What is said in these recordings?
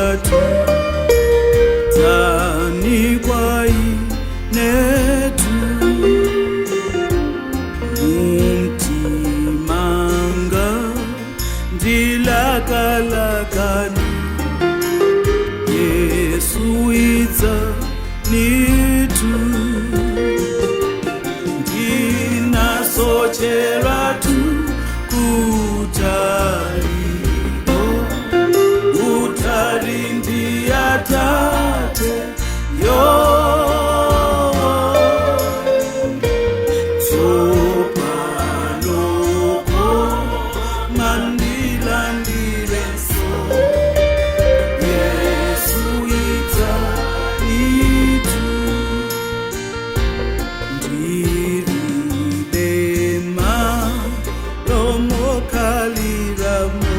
Ndinasocheratu tsanikwa inetu mumtimanga ndilakalakani Yesu idza nitu ndinasocheratu kutaliko utali ndiyatate yo tsopanoko mandilandirenso Yesu idza itu ndirilema lomokaliramo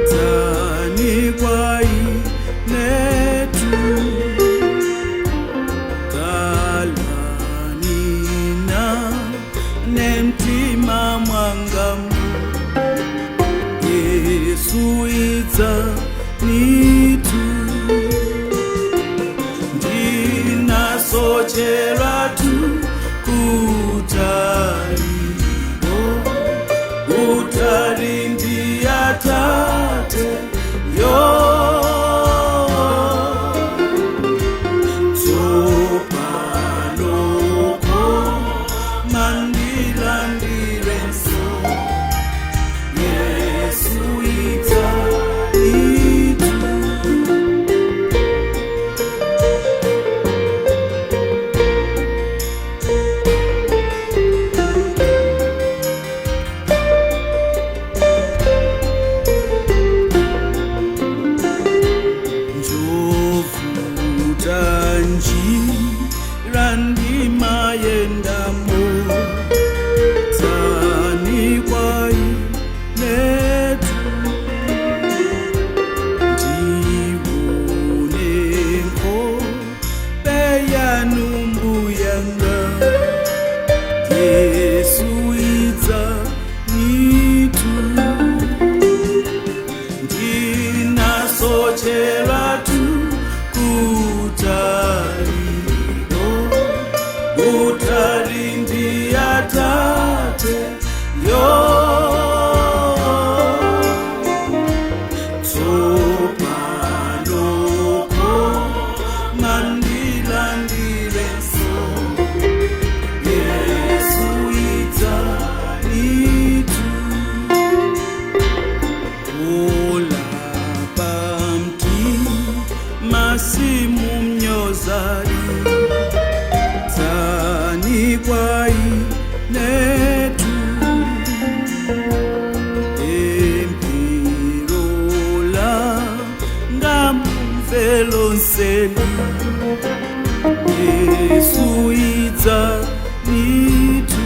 tsanikwa inetu kalanina nemtima mwangamu Yesu idza nitu ndinasocheratu kutaliko utali ndiyatate yo tsopanoko mandilandirenso Yesu idza itu. Njovuta njira ndimayendamo tsanikwa inetu ndiwone nkope yanu mbuyanga Yesu idza nitu ndinasocheratu kutaliko utali ndiyatate yo tsopanoko mandilandirenso Yesu idza itu ulapamti masimu mnyozali tsanikwa inetu empirola ngamvelonseli Yesu idza nitu.